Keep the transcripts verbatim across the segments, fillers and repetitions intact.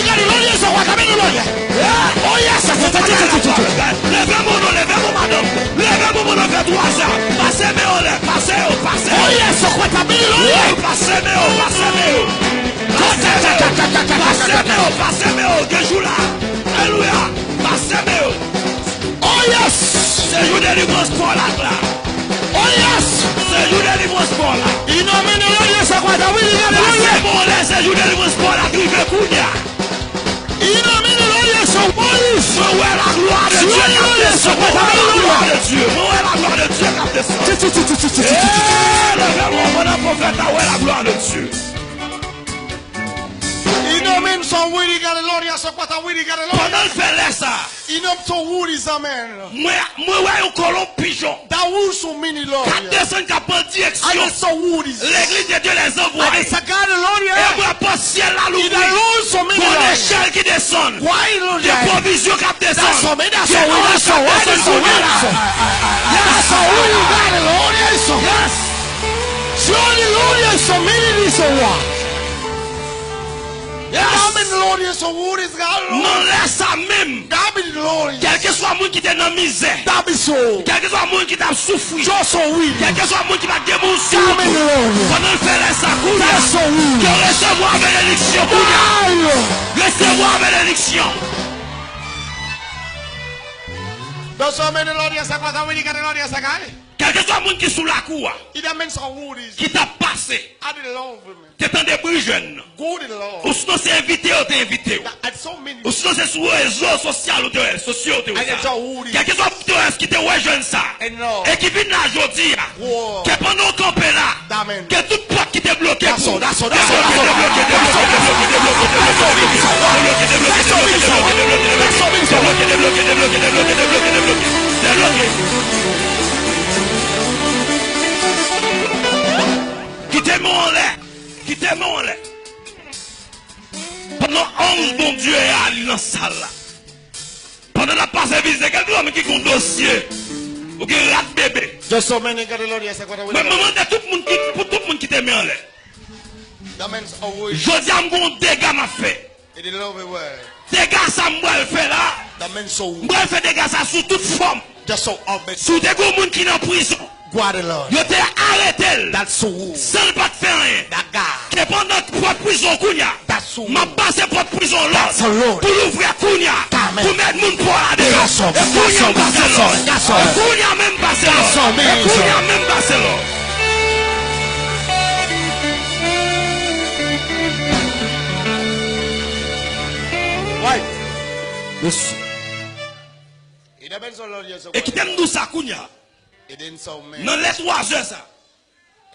Gade lònyè sa, w a gade lònyè. Oh yes. Leve moun, leve moun, madanm. Leve moun, moun, leve twa zè. Pase men yo lè, pase yo, pase yo. Oh yes, w a gade lònyè. Pase men yo, pase men yo. Pase men yo, pase men yo, pase men yo. Gen jou la. Alelouya. Pase men yo. Oh yes. Se jou delivrans pa w la la. Oh yes. Se jou delivrans pa w la. In a minute, Lord, yes, I want to really get it. Pase men yo lè, se jou delivrans pa w la k rive kounye a. In a minute, Lord, yes, so what is? Mwen wè la glwa de Dye k ap desann. Mwen wè la glwa de Dye. Mwen wè la glwa de Dye k ap desann. Eh, leve lwen pandan pwofèt la wè la glwa de Dye. In a minute, so really got it, Lord, yes, so what I really got it, Lord. Pandan l fè lè sa. In a minute, so what is, amen. Mwen, mwen wè yon kolonb pijon. That was so many, Lord. K ap desann, k ap pran direksyon. I just saw what is. Legliz de Dye Lèzanvwaye. I just saw God, Lord, yeah. E mwen pran syèl la louvri. That was so many, Lord. Gon echèl ki desann. Why, Lord, yeah. Gen pwovizyon k ap desann. That's so many, that's so many, that's so many, that's so many. That's so many, God, Lord, yes. Yes. Surely, Lord, yes, so many, this so what. Yes. Amen, Lord, yes, so what is God, Lord. Nan lè sa menm. Amen, Lord. Kèlkeswa moun ki te nan mizè. That is so. Kèlkeswa moun ki t ap soufri. Just so we. Kèlkeswa moun ki pa t gen moun sou wout ou. Amen, Lord. Pandan l fè lè sa kounye a. That's so we. Ke w resevwa benediksyon kounye a. Resevwa benediksyon. Just so many, Lord, yes, I got it, Lord, yes, I got it. Kèlkeswa moun ki sou lakou a, It means so what is. Ki t ap pase, I didn't love him. Te tande bri jèn nan. Good Lord. Ou sinon se envite yo te envite w. That had so many. Ou sinon se sou rezo sosyal ou te wè, sosyo ou te wè sa. I didn't saw what is. Kèlkeswa moun te wè ki te wè jèn sa. And Lord. E ki vin la jodi a. Whoa. Ke pandan w kanpe la. Amen. Ke tout pòt ki te bloke pou. That's all, that's all, that's all, that's all. Debloke, debloke, debloke, debloke, debloke, debloke. Debloke, debloke, debloke, debloke, debloke, debloke. Debloke, debloke, debloke, debloke, debloke, debloke. Debloke. Kite men w anlè. Kite men w anlè. Pandan anj Bondye a li nan sal la. Pandan n ap pase vizite kèlke moun ki gon dosye, ou gen rat bebe. Just so many, God, Lord, yes, I got it. Mwen, mwen mande tout moun ki, pou tout moun kite men anlè. That means always. Jodi a, m gon dega m ap fè. It is love everywhere. Dega sa m pral fè la, that means so. M pral fè dega sa sou tout fòm. Just so obvious. Si w te gon moun ki nan prizon, Guard the Lord. Yo te arete l. That's so. San l pa t fè anyen. That God. Ke pandan pòt prizon kounye a, that's so. M ap pase pòt prizon lòd. That's the Lord. Pou l ouvri kounye a. Amen. Pou met moun pa w la deyò. That's so. E kounye a m pase lòd. That's so. E kounye a menm m pase lòd. That's so. E kounye a menm m pase lòd. Right. Yes. It happens so, Lord, yes, so. E kite m di w sa kounye a. It didn't so, man. Nan lè twa zè sa.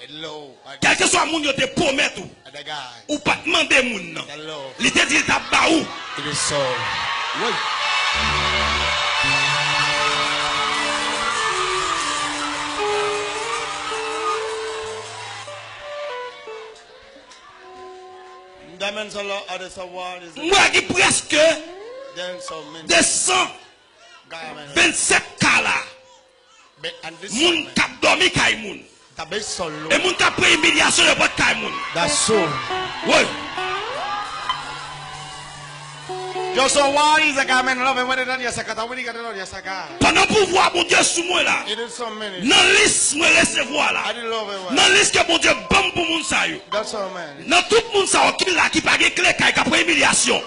Hello, I. Kèlkeswa moun yo te pwomèt ou, the guy. Ou pa t mande moun nan. Hello. Li te di l t ap ba ou. It is so. Woy. That means a lot of the world is. M wè gen prèske then so many. De san vennsenk ka la. Moun k ap dòmi kay moun. E moun k ap pran imilyasyon yo pran kay moun. That's so. Wi. Yo, so why is a guy man love and when it done, yes, I got, I really got it on, yes, I got. Pandan pouvwa Bondye sou mwen la. It is so many. Nan lis mwen resevwa la. I didn't love it, well. Nan lis ke Bondye ban m pou moun sa yo. That's so many. Nan tout moun sa yo ki la ki pa gen kle kay k ap pran imilyasyon.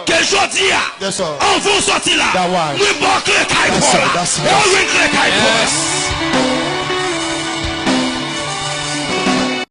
Ke jodi a, anvan w sòti la, mwen ba w kle kay pa w la. E w jwenn kle kay pa w la.